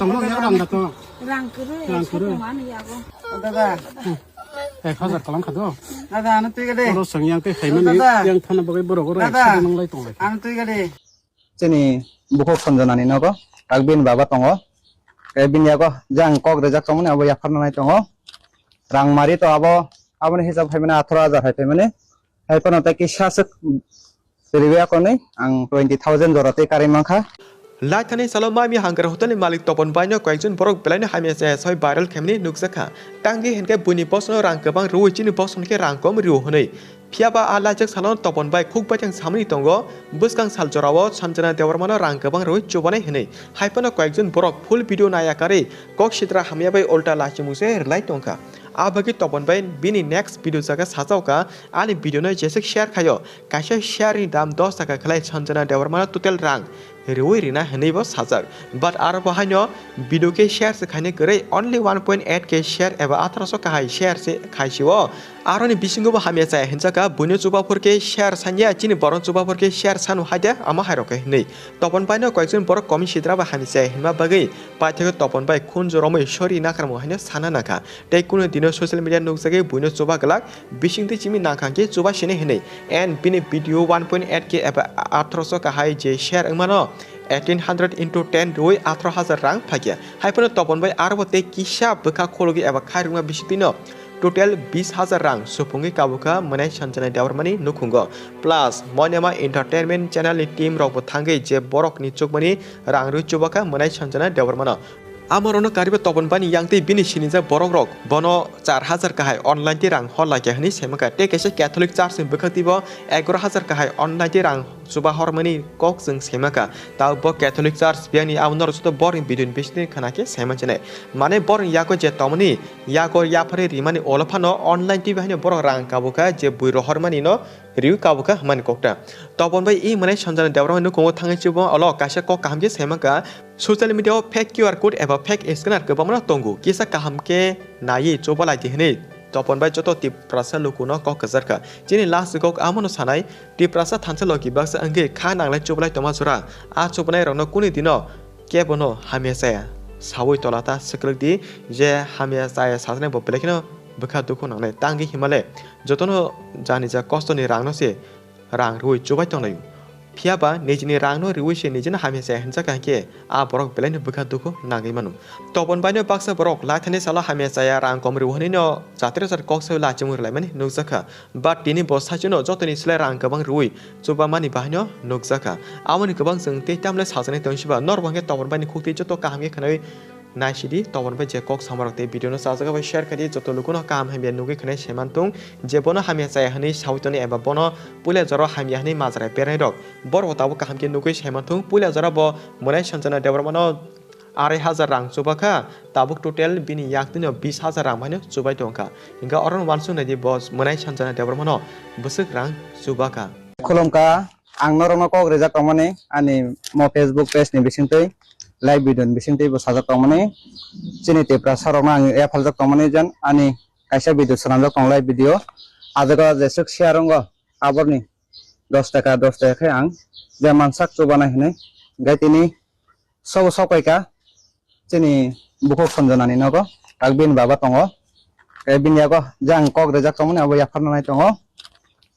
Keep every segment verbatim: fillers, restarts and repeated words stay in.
Ang bo yang rang da to. Rang kwrwi, rang kwrwi. Sokomani yago. O dada. Ek hazar kalang kha do. Dada, ano twi gade. Oro sang yang kai khaimani, dada, yang thana bagwi borok oro ek sari nang lai tong lai. Ano twi gade. Chini bukhuk Sanjanani nogo, tak bini baba tongo. Tei bini yago jang kok rejak tongmani abo yapharna nai tongo. Rang mari to abo, aboni hisab phaimani atharo hajar hai phaimani. Hai phano tei kisa swk riwi akonwi ang twenty thousand jora tei karwi mankha. Laithani salo Mami Hunger Hotel ni malik Topon Bai no koyekjon borok belai no hamya chaya soi viral khaimani nukjakha. Tangwi hinkhe buini boss no rang kwbang rwui chini boss no khe rang kom rw hwnwi. Phiyaba a laijak salo Topon Bai khuk baithang samani tongo, bwskang sal jorao Sanjana Debbarma no rang kwbang rwui chubanai hwnwi. Hai phano koyekjon borok full video naiya karwi kok sitra hamya bai ulta lachimung se rwlai tongkha. A bagwi Topon Bai bini next video jaga sajao kha, ani video no jeswk share khaio, kaisa share ni dam dos taka khlai Sanjana Debbarma no total rang rwui rina hwnwi bo sajak. But aro bo haino video khe share se khaina kwrwi, only one point eight K share eba atharo so kahai share se khaisio. Aroni bisingo bo hamya chaya hinjaka, buino chubaphur khe share sanya, chini boron chubaphur khe share sanu haida, amo hairok khe hwnwi. Topon Bai no koyekjon borok komi sidra bai hamya chaya hinma bagwi paithakhe Topon Bai khunju romwi sori nakarmo haino sana nangkha. Tei kunu dino social media nukjagwi buino chuba glak, bisingtwi chimi nangkha khe chuba sini hwnwi. And bini video one point eight K eba atharo so kahai je share wngmano, eighteen hundred into ten rwui atharo hajar rang phaikha. Hai phano Topon Bai aro bo tei kisa bwkha khulugwi eba khairokma bisingtwino total bis hajar rang supungwi kabukha mwnai Sanjana Debbarmani nukhungo. Plus, Moinama Entertainment channel ni team rokbo thangwi je borokni chukmani rang rwi chubakha mwnai Sanjana Debbarmano. Amorokno kariba Topon Baini yangtwi bini sinijak borokrok bono char hajar kahai online twi rang hor laikha hwnwi saimankha. Tei kaisa Catholic Church ni bwkhaktwibo egaroh hajar kahai online twi rang chuba hormani kok chwng saimankha. Tabukbo Catholic Church biyangni abo norok joto borni video ni bisingtwi khna khe saimanchinai. Mane borni yago je tongmani yago yapharwi rimani ulo phano online twi bahaino borok rang kabukha je bui rohormani no riwi kabukha hwnmani kokta. Topon Bai e mwnai Sanjana Debbarma nukhungo thangwi chubo ulo kaisa kok kaham khe saimankha. Social media o fake Q R code eba fake scanner kwbangma tongo, kisa kaham khe naiwi chubalai di hwnwi Topon Bai joto Tiprasa lukuno kok kwcharkha. Chini last kok amono sanai, Tiprasa thansa logi baksa wngwi kha nanglai chubalai tongma jora. A chubanai rokno kuni dino kebono hamya chaya sawi tola ta swkwlwk di, je hamya chaya sajani bo belai kheno bwkha dukhu nangnai. Tangwi himale jotono jani ja kostoni rangno se rang rwui chubai tonglaio. Phiyaba nijini rangno rwui se nijino hamya chaya hinjakha hinkhe a borok belaino bwkha dukhu nangwi mano. Topon Baino baksa borok laithani salo hamya chaya rang kom rw hwnwino chatri hajar kok sawi lachimung rwlaimani nukjakha. But tini bo saichino jotoni slai rang kwbang rwui chubamani bahaino nukjakha. Aboni kwbang chwng tei tamle sajani tongsiba norbo hinkhe Topon Baini khuktwi joto kaham khe khwnawi naisidi, Topon Bai je kok samarok tei video no chajak bai share khaidi, joto lukuno kaham hamya nugwi khwnai saimanthung, je bono hamya chaya hwnwi sawi toni eba bono puila jora hamya hwnwi majra bernairok borok tabuk kaham khe nugwi saimanthung, puila jora bo mwnai Sanjana Debbarma no arai hajar rang chubakha, tabuk total bini yaktwino bis hajar rang baino chubai tongkha, hinkhe oro wansuk naidi bo mwnai Sanjana Debbarma no bwswk rang chubakha. Khulumkha. Ang norokno kok rijak tongmani ani mo Facebook page ni bisingtwi live video ni bisingtwi bo sajak tongmani chini Tiprasa rokno ang yapharjak tongmani jen ani kaisa video swnamjak tong live video ah jaga jeswk share wngo aborni dos taka dos taka khe ang je mansak chubanai hinwi gai tini sobo sok paikha chini bukhuk Sanjanani nogo, tak bini baba tongo. Tei bini yago jang kok rijak tongmani abo yapharna nai tongo.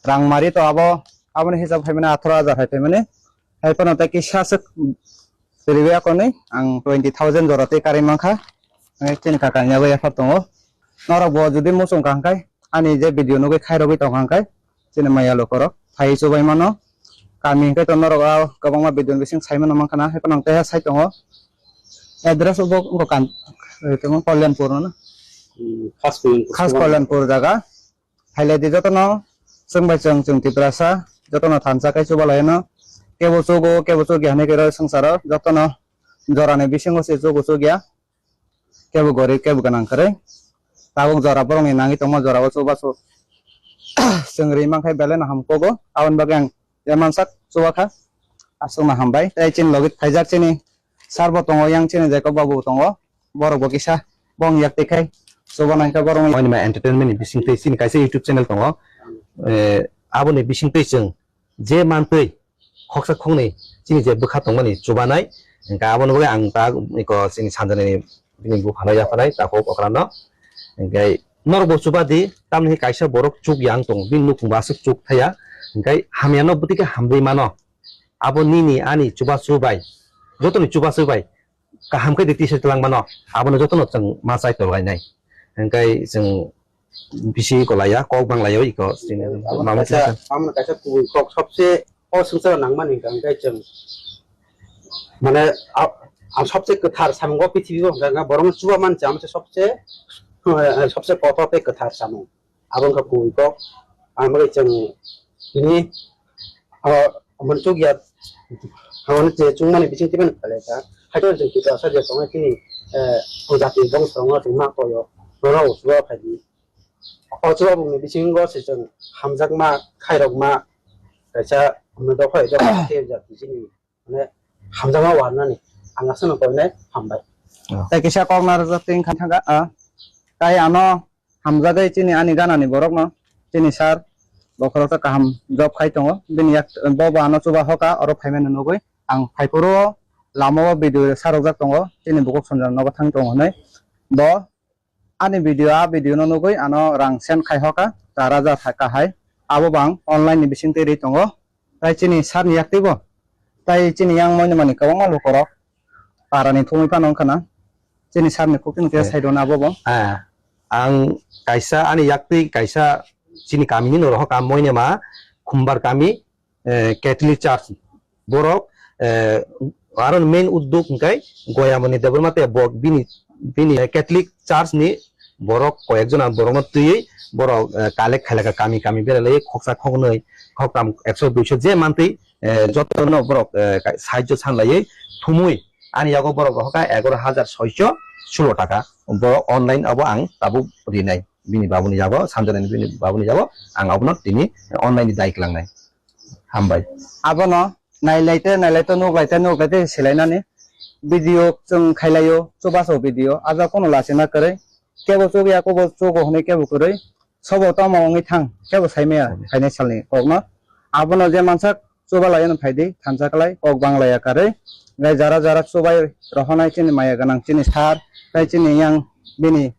Rang mari to abo, aboni hisab phaimani atharo hajar hai phaimani. Hai phano tei kisa swk riwi akonwi ang twenty thousand jora tei karwi mankha. Tei chini kakani yago yaphar tongo. Norok bo jodi muchung kha hwnkhe ani je video nugwi khairogwi tongkha hwnkhe chini maya lukorok phaiwi chubai mano. Kami hwnkhe to norok o kwbangma video ni bising sai mano mankha na, hai phano ang tei sai tongo. Address bo wngkha kan, eh, tamo Kalyanpur no na? Hmm, Khas Kalyanpur. Khas Kalyanpur jaga. Haile di jotono chwng bai chwng, chwng Tiprasa, jotono thansa kai chuba lai no. Kebo chugo, kebo chugya hinwi khe rw swngcharo, jotono jorani bisingo se chugo chugya. Kebo gorib, kebo gwnang kwrwi. Tabuk jora borokni nangwi tongma jorao chubachu. Chwng ri mankhe belai no hamkukgo. Aboni bagwi ang je mansak chubakha. Aswkno hambai. Tei chini logi phaijak chini sir bo tongo, yang chini Jacob babu bo tongo. Borok bo kisa bong yak twi khai chubanai khe borok. Moinima Entertainment ni bisingtwi chini kaisa YouTube channel tongo. Eh, aboni bisingtwi chwng je mantwi khoksa khoknwi chini je bwkha tongmani chubanai, Hingke aboni bagwi ang ta iko chini sanjani bini buphano yaphanai takhuk okrano. Hingke norok bo chuba di, tamni kaisa borok chuk yang tong, bini nukhung bo aswk chuk thaya. Hingke hamyano bwtwi khe hamrwi mano. Abo nini ani chubachu bai, jotoni chubachu bai kaham khe di tisa twlang mano, abono jotono chwng ma chai tolainai. Hingke chwng bisi kolaiya, kok banglaio iko. Abono mama kaisa, tisa. Abono kaisa kubui kok sobse o swngcharo nangmani hingka hingke chwng mane a-, ang sobse kwthar samung o prithibi o hingka hingke borokno chuba mancha amo se sobse, eh, sobse kotor tei kwthar samung. Abo wngkha kubui kok. Ang bagwi chwng tini, ah, omono chukya, omono je chukmani bising tei phano khlai kha. Haikhe chwng Tiprasa je tongnai chini, eh, jati bongso rokno chwng ma koyo, norok uchugo phaidi. O chuba bumungni bisingo se chwng hamjakma, khairokma, kaisa dopha dopha khe jati chini. Mane hamjakma warnani ang aswkno koinai hambai. Oh. Tai kisa kok narwkjak twi wngkha thangkha, ah, tai ano hamjagwi chini ani ganani borokno, chini sir, bokhorok khe kaham job khai tongo, bini yak bo bo ano chuba hoka oro phaimani nugwi ang phaiphuru o lama o video sarokjak tongo, chini bukhuk sonjak nogo thang tongo hinwi bo ani video, a video no nugwi ano rang send khai hoka, char hajar thaka hai. Abo bo ang online ni bising twi ri tongo. Tai chini sir ni yak twi bo. Tai chini yang moino mani kwbangma lukorok para ni thumwi phano wngkha na. Chini sir ni kok tini khe Eh. Sai rwna abo bo. Ah, ang kaisa ani yak twi kaisa chini kami ni norok hoka moinema Khumbar kami, eh, Catholic Church. Borok, eh, aro main uddog hwnkhe Goyamoni Debbarma tei bo bini, bini Catholic Church ni borok koyek jona borokno twiwi borok, eh, collect khailaka kami kami beralai khoksa khoknwi khoktam ekso duiso je mantwi, eh, jotono borok, eh, ka-, sahajjo sanlaiwi thumwi ani yago borok rohorkha egaroh hajar soicho sulo taka borok online abo ang tabuk rinai bini babuni yago sanjanani bini babuni yago ang abono tini online ni dai klangnai. Hambai. Abono nailai te, nailai te, nuklai te, nuklai te, silainani video chwng khailaio, chubachu video, aja kunu lachima kwrwi, kebo chukya, kebo chugo hwnwi kebo kwrwi, sobo tamo wngwi thang, kebo saimaya, hmm, phainai salni kokno. Abono je mansak, chuba laiyano phaidi, thansa klai, kok banglaya karwi, gai jara jara chubai rohonai chini maya gwnang, chini sir, tai chini yang bini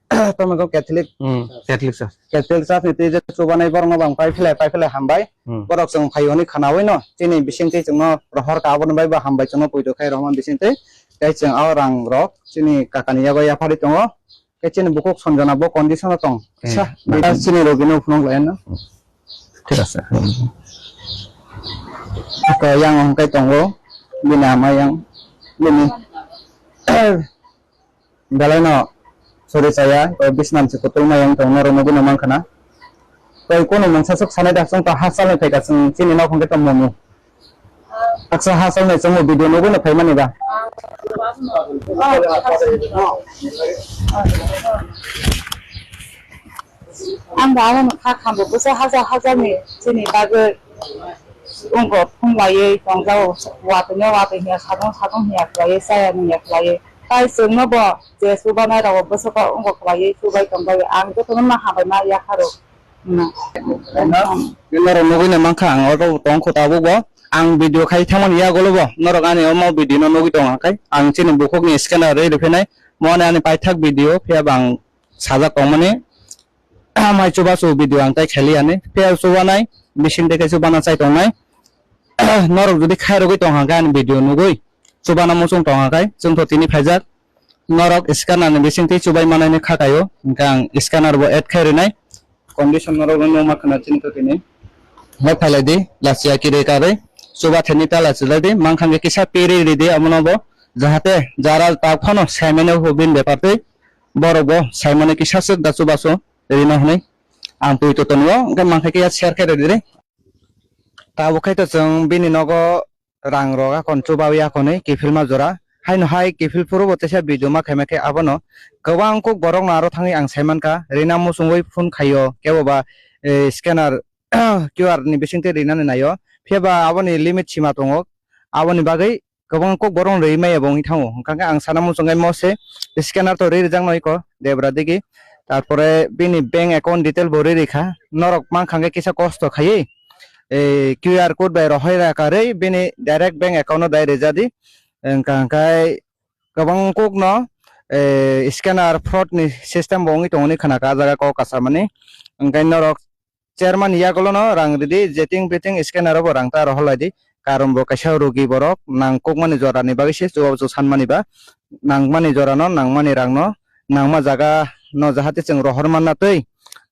Tamo kok Catholic. Hmm, Catholic sir. Catholic church ni twi je chubanai borok no bang pai philai, pai philai hambai. Hmm. Borok chwng phai hwnwi khwnawi no chini bising twi chwngno rohor ka, aboni bai bo hambai chwngno poito khai rohorma bising twi. Tei chwng o rang rok chini kaka ni yago yapharwi tongo. Tei chini bukhuk Sanjana bo condition o tong. Hmm. Sa, hmm, chini rogi no phunuk lai no. Thik ase. Ko yang hwnkhe tongo, bini ama yang, bini belai no sori chaya, ko bisnam se kutul ma yang tong norok nugwi no mankha na. Koi kono mungsa swk sanai da, chwng to hachal ni phaikha, chwng chini nok hwnkhe tongmo mu. Haksa hachal ni chwngno video nugwi no phaimani ba. Ang bo abono kha khambo bwsa hajar hajar ni chini bagwi wngkok phunglaiwi tongjago, watwi no watwi hiya, sadong sadong hiya khlaiwi, chaya nungya khlaiwi. Tai chwngno bo je chubanai rogo bwswk wngkok khlaiwi chubai tongjago. Ang jotono ma hambai ma yapharo. Norok nugwi no mankha ang oro tong kho tabuk bo. Ang video khai thangmani yagulo bo norok ani omo video no nugwi tong kha. Ang chini bukhuk ni scanner rwi rwphinai. Mo ani paithak video phiya bo ang sajak tongmani. Mai chubachu video ang tai khailiyani. Phiya chubanai, bising tei khe chubana chai tongnai. Norok jodi khairogwi tong kha khe ani video nugwi chubana muchung tong kha khe chwng to tini phaijak. Norok scanner ni bising twi chubai manai ni kha kaio. Hwnkhe ang scanner bo add khai rwnai. Condition norok no ma khna chini to tini. Hai phailai di, lachiya kiri karwi. Chuba thani ta lachi lai di. Mankha khe kisa piri ri di, amono bo. Jahate jara tak phano saimano hubin bepar twi. Borok bo saimano kisa swk da chubachu rino hwnwi ang twi to tongo, hwnkhe mankha khe ya share khe rwdi re. Tabuk khai to chwng bini nogo rang rok akon chubawi akonwi kiphilma jora. Haino hai kiphil phuru bo teisa video ma khaima khe abono kwbang kuk borok no aro thangwi ang sai mankha. Rina muchungwi phone khaio kebo ba, eh, scanner Q R ni bising twi rinani naio. Phiya ba aboni limit sima tongo. Aboni bagwi kwbang kok borok rwi maya bo wngwi thango. Hwnkha khe ang sana muchung khe mo se scanner to rwi rijak no iko debra digi. Tarpore bini bank account detail bo rwi rikha. Norok mankha khe kisa kosto khaiwi, eh, Q R code bai rohoi raka rwi bini direct bank account no dai rijadi. Wngkha hwnkhe kwbang kokno, eh, scanner fraud ni system bo wngwi tongoni khwnakha ah jaga kok kasamani. Hwnkhe norok chairman ni yagulo no rang ridi, jeting beting scanner o bo rang ta rohor lai di. Karon bo kaisa rogi borok nangkukmani jora ni bagwi se chubachu sanmani ba, nangmani jora no, nangmani rang no, nangma jaga no jahate chwng rohor manna twi.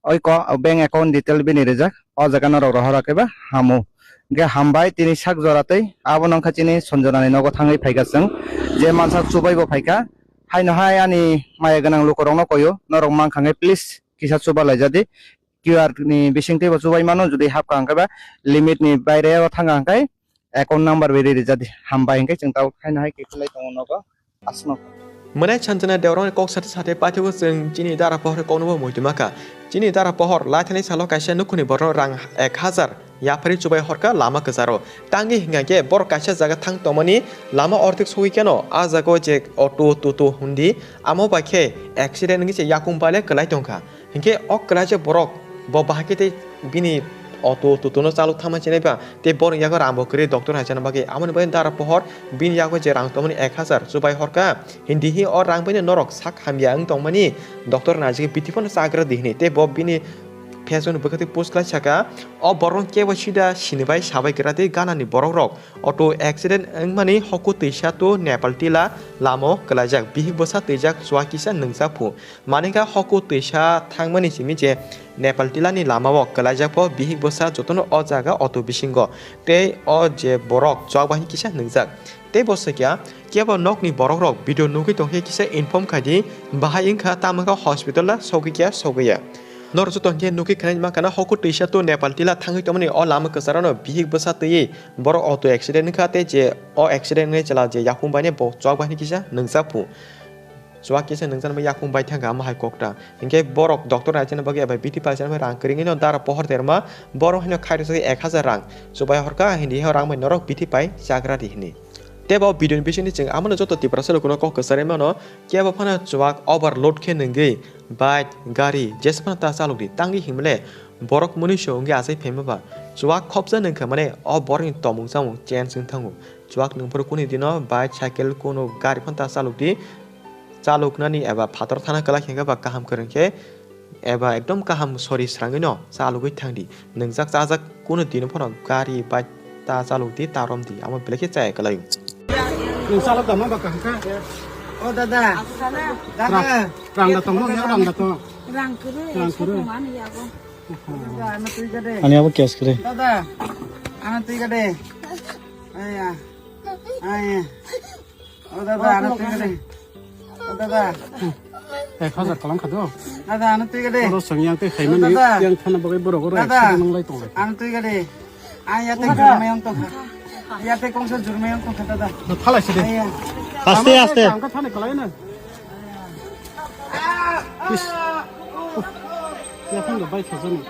Oiko bank account detail bini rijak, o jaga norok rohor khe ba hamo. Hwnkhe hambai tini sak jora twi abo nangkha chini Sanjana ni nogo thangwi phaikha chwng, je mansak chubai bo phaikha. Haino hai ani maya gwnang lukurokno koyo, norok mankha hwnkhe please kisa chuba laijadi. Q R ni bisingtwi bo chubai mano, jodi hapkha hwnkhe ba limit ni baire o thangkha hwnkhe account number bai rijadi. Hambai hwnkhe chwng tabuk haino hai kiphilai tongo nogo asno. Mwnai Sanjana Deorong kok sate sate pathigo chwng chini dara pohor kokno bo muitu makha. Chini dara pohor laithani salo kaisa nukhuni borok rang ek hazar yapharwi chubai horkha lama kwcharo. Tangwi hwnkha khe borok kaisa jaga thang tongmani lama orthik sogwi kheno ah jaga o je auto toto hundi amo bai khe accident wngwi se yakung bai le kwlai tongkha. Hinkhe o kwlaijak borok bo bahai khe tei bini auto toto no chalok thangma chinai ba tei borok yago rang bo kwrwi doctor hai chana bagwi. Amoni bagwi dara pohor bini yago je rang tongmani ek hazar chubai horkha. Hindi hi o rang bai no norok sak hamya wng tongmani doctor naijagwi bithi phano chagra di hini tei bo bini Facebook ni bwkhak twi post khlai saka, o borok kebo sida sinibai sabai kwra tei ganani borok rok auto accident wngmani hoku twisa to Nepal tila lama o kwlaijak bihik bwsa twijak chuak kisa nwngjak phu. Maningkha hoku twisa thangmani simi je Nepal tilani lama o kwlaijak pho bihik bwsa jotono o jaga auto bisingo tei o je borok chuak bahini kisa nwngjak. Tei bo swkya kebo nokni borok rok video nugwi tongkhe kisa inform khaidi bahai wngkha tamo wngkha hospital o sogwi kya sogwi ya. Norok joto hwnkhe nugwi khwnai mankha na hoku twisa to Nepal tila thangwi tongmani o lama kwcharo no bihik bwsa twiwi borok auto accident wngkha tei je o accident wngwi chwla je yakung bai bo chuak bahini kisa nwngjak phu. Chuak kisa nungjaknai yakung bai thangkha amo hai kokta. Hinkhe borok doctor naisani bagwi eba bithi paisani bai rang kwrwngwi no dara pohor terma borok haino khairoksa ek hazar rang chubai horkha hindi he rang bai norok bithi pai chagra di hini. Tei bo video ni bisingni chwng amano joto Tiprasa rokno kok kwcharwi mano kebo phano chuak overload khe nungwi bike gari jesa phano ta chalok di tangwi hinmale borok mwnwi se wngwi achai phaima ba chuak khopsa nungkha mane o borokni tomung chamung change wng thango. Chuak nungphuru kuni dino bike cycle kunu gari phano ta chalok di. Chaloknani eba phator thana kwlai khe ba kaham kwrwng khe eba ekdom kaham sori srangwi no chalogwi thangdi. Nwngjak chajak kunu dino phano gari bike ta chalokdi ta romdi amo belai khe chaya kwlaio. Nwng chalok da ma ba kaham kha? O dada. Dada. Rang da tong ma rang da tong. Rang kwrwi. Rang kwrwi. Ani abo cash kwrwi. Dada. Ano twi gade. Aya. Aya. O dada, ano twi gade. O dada. Ek hazar kalam khado. Dada, ano twi gade. Oro song yang twi khaimani, dada, yang thana bagwi borok oro dada, eksa nang lai tonglai. Ano twi gade. Ang yate jurmayong tongkha. Yate kongsa jurmayong tongkha, dada. Phalai sidi. Aya. Aste, aste. Ang ka thani kalai na. Is. Ya phang da bai khajani.